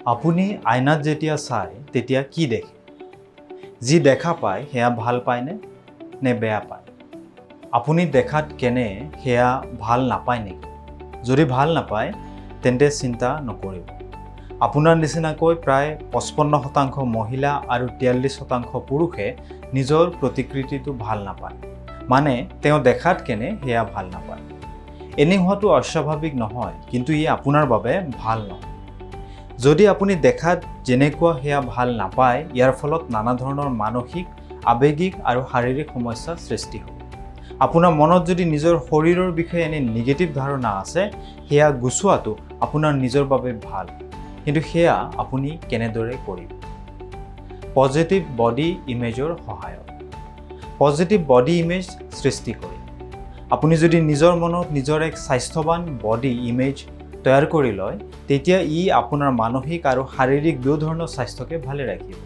আপুনি আইনাত যেতিয়া চায়, তেতিয়া কি দেখে? যি দেখা পায় সেয়া ভাল পায়নে নে বেয়া পায়? আপুনি দেখাত কেনে সেয়া ভাল নাপায় নেকি? যদি ভাল নাপায়, তেন্তে চিন্তা নকৰিব। আপোনাৰ নিচিনাকৈ প্ৰায় 55% মহিলা আৰু 43% পুৰুষে নিজৰ প্ৰতিকৃতিটো ভাল নাপায়, মানে তেওঁ দেখাত কেনে সেয়া ভাল নাপায়। এনে হোৱাটো অস্বাভাৱিক নহয়, কিন্তু ই আপোনাৰ বাবে ভাল নহয়। যদি আপুনি দেখাত যেনেকুৱা সেয়া ভাল নাপায়, ইয়াৰ ফলত নানা ধৰণৰ মানসিক, আৱেগিক আৰু শাৰীৰিক সমস্যাৰ সৃষ্টি হ'ব। আপোনাৰ মনত যদি নিজৰ শৰীৰৰ বিষয়ে এনে নিগেটিভ ধাৰণা আছে, সেয়া গুচোৱাটো আপোনাৰ নিজৰ বাবে ভাল। কিন্তু সেয়া আপুনি কেনেদৰে কৰিব? পজিটিভ বডি ইমেজৰ সহায়ত। পজিটিভ বডি ইমেজ সৃষ্টি কৰি আপুনি যদি নিজৰ মনত নিজৰ এক স্বাস্থ্যৱান বডি ইমেজ তৈয়াৰ কৰি লয়, তেতিয়া ই আপোনাৰ মানসিক আৰু শাৰীৰিক দুয়ো ধৰণৰ স্বাস্থ্যকে ভালে ৰাখিব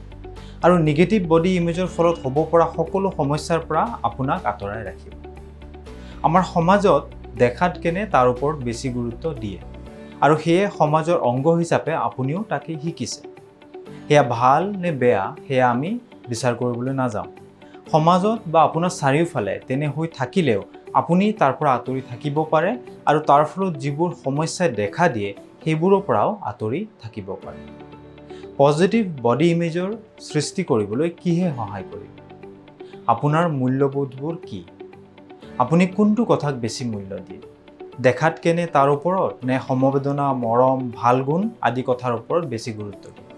আৰু নিগেটিভ বডি ইমেজৰ ফলত হ'ব পৰা সকলো সমস্যাৰ পৰা আপোনাক আঁতৰাই ৰাখিব। আমাৰ সমাজত দেখাত কেনে তাৰ ওপৰত বেছি গুৰুত্ব দিয়ে আৰু সেয়ে সমাজৰ অংগ হিচাপে আপুনিও তাকে শিকিছে। সেয়া ভাল নে বেয়া, সেয়া আমি বিচাৰ কৰিবলৈ নাযাওঁ। সমাজত বা আপোনাৰ চাৰিওফালে তেনে হৈ থাকিলেও আপুনি তাৰ পৰা আঁতৰি থাকিব পাৰে আৰু তাৰ ফলত যিবোৰ সমস্যাই দেখা দিয়ে, সেইবোৰৰ পৰাও আঁতৰি থাকিব পাৰে। পজিটিভ বডি ইমেজৰ সৃষ্টি কৰিবলৈ কিহে সহায় কৰিব? আপোনাৰ মূল্যবোধবোৰ কি? আপুনি কোনটো কথাক বেছি মূল্য দিয়ে? দেখাত কেনে তাৰ ওপৰত নে সমবেদনা, মৰম, ভাল গুণ আদি কথাৰ ওপৰত বেছি গুৰুত্ব দিয়ে?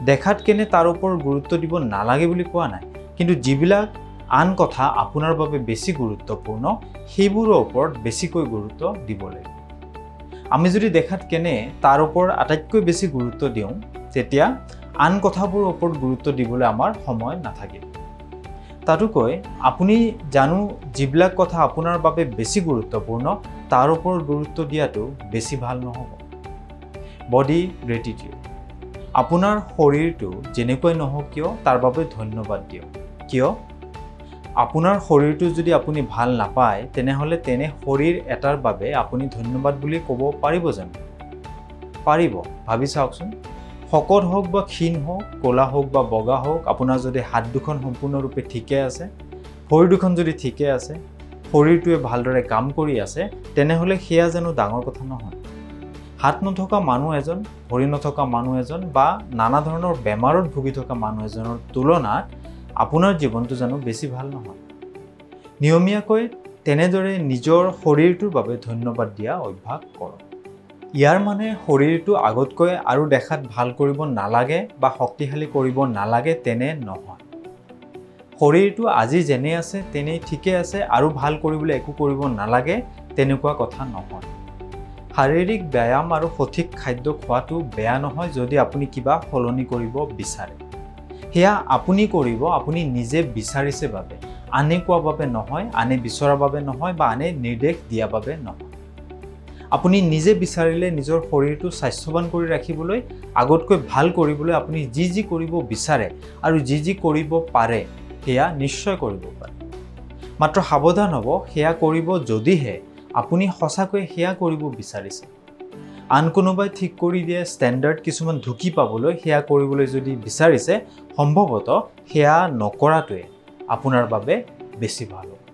দেখাত কেনে তাৰ ওপৰত গুৰুত্ব দিব নালাগে বুলি কোৱা নাই, কিন্তু যিবিলাক আন কথা আপোনাৰ বাবে বেছি গুৰুত্বপূৰ্ণ, সেইবোৰৰ ওপৰত বেছিকৈ গুৰুত্ব দিব লাগিব। আমি যদি দেখাত কেনে তাৰ ওপৰত আটাইতকৈ বেছি গুৰুত্ব দিওঁ, তেতিয়া আন কথাবোৰৰ ওপৰত গুৰুত্ব দিবলৈ আমাৰ সময় নাথাকিব। তাতোকৈ আপুনি জানো যিবিলাক কথা আপোনাৰ বাবে বেছি গুৰুত্বপূৰ্ণ, তাৰ ওপৰত গুৰুত্ব দিয়াটো বেছি ভাল নহ'ব? Body gratitude. আপোনাৰ শৰীৰটো যেনেকুৱাই নহওক কিয়, তাৰ বাবে ধন্যবাদ দিয়ক। কিয়? আপোনাৰ শৰীৰটো যদি আপুনি ভাল নাপায়, তেনেহ'লে তেনে শৰীৰ এটাৰ বাবে আপুনি ধন্যবাদ বুলি ক'ব পাৰিব জানো? পাৰিব? ভাবি চাওকচোন। শকত হওক বা ক্ষীণ হওক, ক'লা হওক বা বগা হওক, আপোনাৰ যদি হাত দুখন সম্পূৰ্ণৰূপে ঠিকে আছে, ভৰি দুখন যদি ঠিকে আছে, শৰীৰটোৱে ভালদৰে কাম কৰি আছে, তেনেহ'লে সেয়া জানো ডাঙৰ কথা নহয়? হাত নথকা মানুহ এজন, ভৰি নথকা মানুহ এজন বা নানা ধৰণৰ বেমাৰত ভুগি থকা মানুহ এজনৰ তুলনাত আপোনাৰ জীৱনটো জানো বেছি ভাল নহয়? নিয়মীয়াকৈ তেনেদৰে নিজৰ শৰীৰটোৰ বাবে ধন্যবাদ দিয়া অভ্যাস কৰক। ইয়াৰ মানে শৰীৰটো আগতকৈ আৰু দেখাত ভাল কৰিব নালাগে বা শক্তিশালী কৰিব নালাগে, তেনে নহয়। শৰীৰটো আজি যেনে আছে তেনেই ঠিকে আছে আৰু ভাল কৰিবলৈ একো কৰিব নালাগে, তেনেকুৱা কথা নহয়। শাৰীৰিক ব্যায়াম আৰু সঠিক খাদ্য খোৱাটো বেয়া নহয়। যদি আপুনি কিবা সলনি কৰিব বিচাৰে, সেয়া আপুনি কৰিব আপুনি নিজে বিচাৰিছে বাবে, আনে কোৱা বাবে নহয়, আনে বিচৰাৰ বাবে নহয় বা আনে নিৰ্দেশ দিয়া বাবে নহয়। আপুনি নিজে বিচাৰিলে নিজৰ শৰীৰটো স্বাস্থ্যৱান কৰি ৰাখিবলৈ, আগতকৈ ভাল কৰিবলৈ আপুনি যি যি কৰিব বিচাৰে আৰু যি যি কৰিব পাৰে, সেয়া নিশ্চয় কৰিব পাৰে। মাত্ৰ সাৱধান হ'ব, সেয়া কৰিব যদিহে আপুনি সঁচাকৈ সেয়া কৰিব বিচাৰিছে। আন কোনোবাই ঠিক কৰি দিয়া ষ্টেণ্ডাৰ্ড কিছুমান ঢুকি পাবলৈ সেয়া কৰিবলৈ যদি বিচাৰিছে, সম্ভৱতঃ সেয়া নকৰাটোৱে আপোনাৰ বাবে বেছি ভাল হ'ব।